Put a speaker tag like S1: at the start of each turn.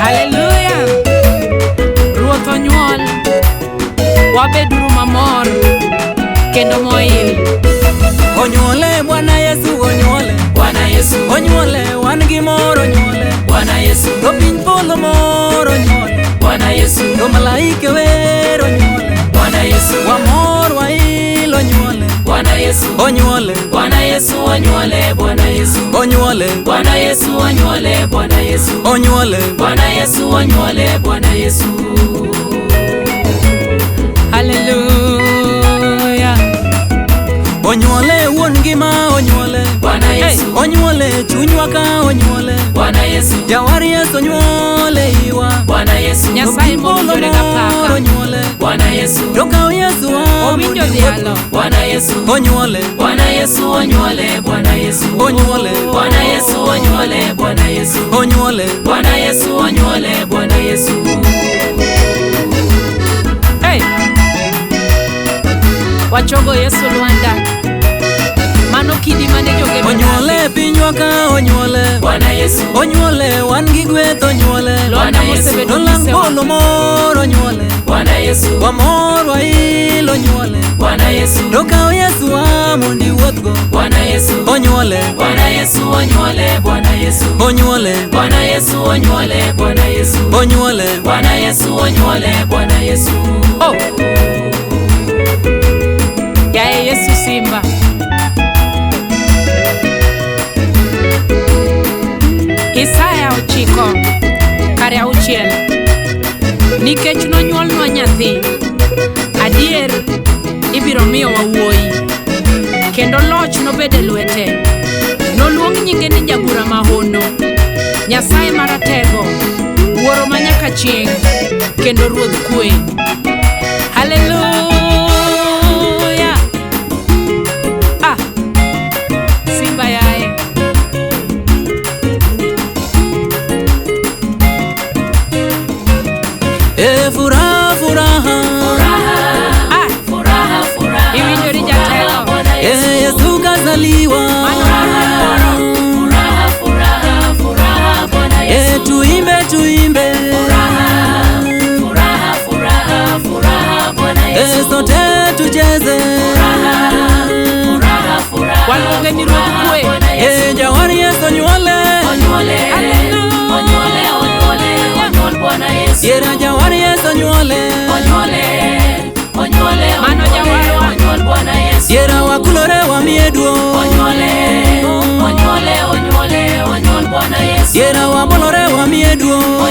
S1: Haleluya! Ruoth onyuol, wabeduru mamor kendo moil.
S2: Onyuole Bwana Yesu onyuole.
S3: Bwana Yesu.
S2: Onyuole wan gi mor onyuole.
S3: Bwana Yesu.
S2: To piny polo mor onyuole.
S3: Bwana Yesu.
S2: To malaike wer onyuole.
S3: Bwana Yesu.
S2: Wamor wail onyuole.
S3: Bwana Yesu.
S2: Onyuole.
S3: Bwana Yesu onyuole. Bwana Yesu.
S2: Onyuole.
S3: Bwana Yesu onyuole. Bwana Yesu.
S2: Onyuole.
S3: Bwana Yesu onyuole. Bwana Yesu.
S1: Haleluya!
S2: Onyuole wuon ngima onyuole.
S3: Bwana Yesu.
S2: Onyuole chunywa ka onyuole.
S3: Bwana Yesu.
S2: Jawar Yesu onyuole iwa.
S3: Bwana Yesu.
S1: Nyasaye mowinjore ga paka.
S2: Onyuole.
S3: Bwana Yesu.
S2: To kaw Yesu
S1: Owinjo dhialo.
S3: Bwana Yesu.
S2: Onyuole.
S3: Bwana Yesu onyuole. Bwana Yesu.
S2: Onyuole.
S3: Bwana Yesu onyuole. Bwana Yesu.
S2: Onyuole.
S3: Bwana Yesu onyuole. Bwana Yesu.
S1: Hey! Wachogo Yesu lwanda. Mano kidi mane jogedo
S2: Onyuole pinywa ka onyuole.
S3: Bwana Yesu.
S2: Onyuole wan gi gweth onyuole.
S1: Lwanda
S3: Bwana Yesu.
S1: mosebedo
S2: To lang
S1: kisewa.
S2: polo mor onyuole.
S3: Bwana Yesu.
S2: Wamor wail onyuole.
S3: Bwana Yesu.
S2: To kaw Yesu wa mondo iwuothgo.
S3: Bwana Yesu.
S2: Onyuole.
S3: Bwana Yesu onyuole. Bwana Yesu.
S2: Onyuole.
S3: Bwana Yesu onyuole. Bwana Yesu.
S2: Onyuole.
S3: Bwana Yesu onyuole. Bwana Yesu.
S1: Oh! Yaye Yesu Simba. Isaya 9:6. Nikech nonyuolnwa nyathi, adier ibiro miyowa wuoyi, kendo loch nobed e lwete. Noluong nyinge ni Jabura Mahono, Nyasaye Maratego, Wuoro manyaka chieng', kendo Ruodh Kwe. Haleluya! Ah, Simba yaye.
S2: E furaha furaha.
S1: Ah,
S3: Furaha, furaha.
S1: Iwinjori jatelo.
S3: Bwana
S2: E
S3: Yesu.
S2: Yesu kazaliwa.
S1: Mano wuoro.
S3: Furaha, furaha, furaha. Bwana
S2: E
S3: Yesu.
S2: tuimbe tuimbe.
S3: Furaha, furaha, furaha. Bwana
S2: E
S3: Yesu.
S2: sote tucheze.
S3: Furaha, furaha.
S1: Waluonge ni Ruodh Kwe.
S3: Bwana Yesu.
S2: E jawar Yesu onyuole.
S3: Onyuole. Onyuole, onyuole, onyuol Bwana Yesu.
S2: Diera jawar Yesu onyuole.
S3: Onyuole, onyuole,
S1: Mano
S3: onyuole,
S1: jawarwa.
S3: onyuol Bwana Yesu.
S2: Diera wakulore wamiye duong'.
S3: Onyuole, onyuole, onyuole, onyuol Bwana Yesu.
S2: Diera wabolore wamiye duong'.